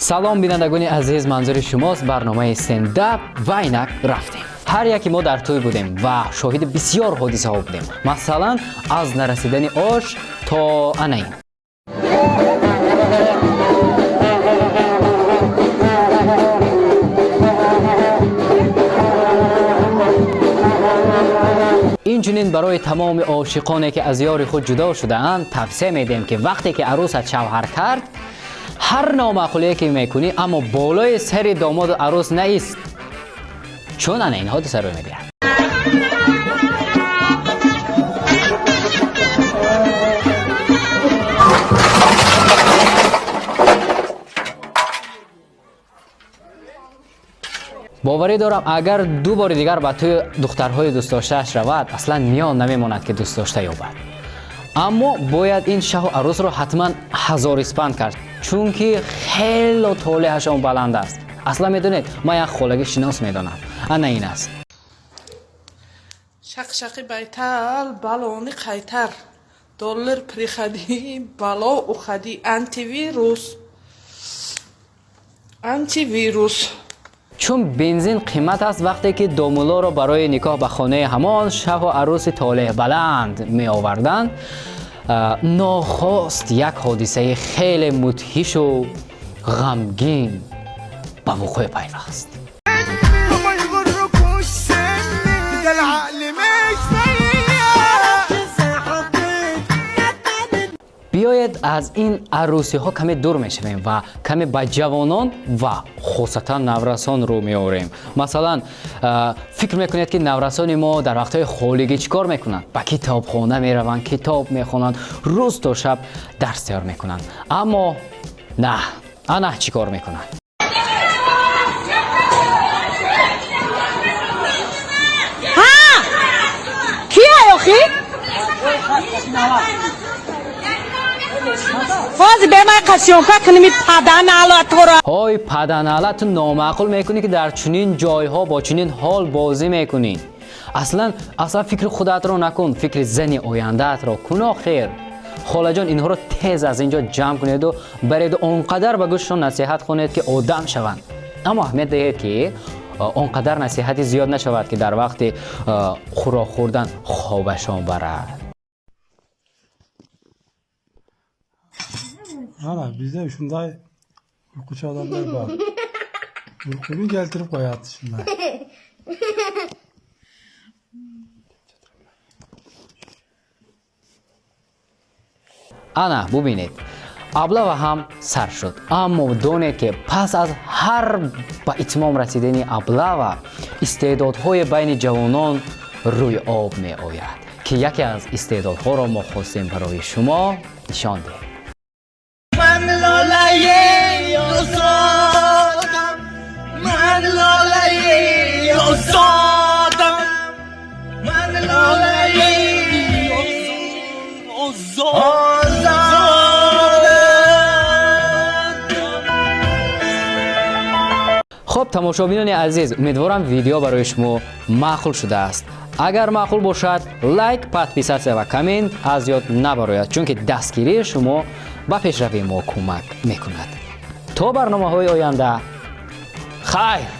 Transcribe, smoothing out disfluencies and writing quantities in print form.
Салом, бинандагони азиз, манзури шумост барномаи стендап ва инак рафтем. Ҳар яке мо дар тӯй будем ва шоҳиди бисёр ҳодисаҳо будем, масалан, аз нарасидани ош то ана ин. Инчунин барои тамоми ошиқоне, ки аз ёри худ ҷудо шудаанд, тавсия медиҳем, ки вақте ки арӯсат шавҳар кард, ҳар номаъқулие ки мекунӣ, аммо болои сари домоду арӯс наист, чун ана ин ҳодиса рӯй медиҳад. Боварӣ дорам, агар ду бори дигар ба тӯи духтарҳои дӯстдоштааш равад, аслан миён намемонад, ки дӯстдошта ёбад. Аммо бояд ин шаҳу арӯсро ҳатман ҳазориспанд кард, чунки хело толеҳашон баланд аст. Аслан медонед, ман як холагӣ шинос медонам, ана ин аст. Шақшақи байтал, балони қайтар, доллар приходи, бало уходи, антивирус, антивирус. Чун бензин қимат аст, вақте ки домулоро барои никоҳ ба хонаи ҳамон шаҳу арӯси толеҳбаланд меоварданд, нохост як ҳодисаи хеле мудҳишу ғамгин ба вуқӯъ пайваст. وما يغركوش سني، ده العقل مش فيا. Биёед, аз ин арӯсиҳо каме дур мешавем ва каме ба ҷавонон ва хусусатан наврасон рӯ меорем. Масалан, фикр мекунед, ки наврасони мо дар вақтҳои холигӣ чӣ кор мекунанд? Ба китобхона мераванд, китоб мехонанд, рӯз то шаб дарс тайёр мекунанд. Аммо на, ана чӣ кор мекунанд. Кия охи? Ҳозир бемай қасёнка куними, паданалатора. Ҳой, паданала, ту номаъқул мекунӣ, ки дар чунин ҷойҳо бо чунин ҳол бозӣ мекунӣ. Аслан, аслан фикри худатро накун, фикри зани ояндаатро кун. Охир, холаҷон, инҳоро тез аз ин ҷо ҷамъ кунеду бареду он қадар ба гӯшшон насиҳат хонед, ки одам шаванд. Аммо аҳамият диҳед, ки он қадар насиҳати зиёд нашавад, ки дар вақти хӯрок хӯрдан хобашон барад. Mana bizda shunday uyquchi odamlar bor. Uyquni keltirib qo'yadi shunday. Ана бубинед, облава ҳам сар шуд. Аммо донед, ки пас аз ҳар ба итмом расидани облава истеъдодҳои байни ҷавонон рӯи об меояд, ки яке аз истеъдодҳоро мо хостем барои шумо нишон диҳем. من لالای آزادم، من لالای آزادم، من لالای آزادم. Хуб, тамошобинони азиз, умедворам, видео барои шумо маъқул шудааст. Агар маъқул бошад, лайк, подписаться ва коммент аз ёд набарояд, чунки дастгирии шумо ба пешравии мо кӯмак мекунад. То барномаҳои оянда, хайр.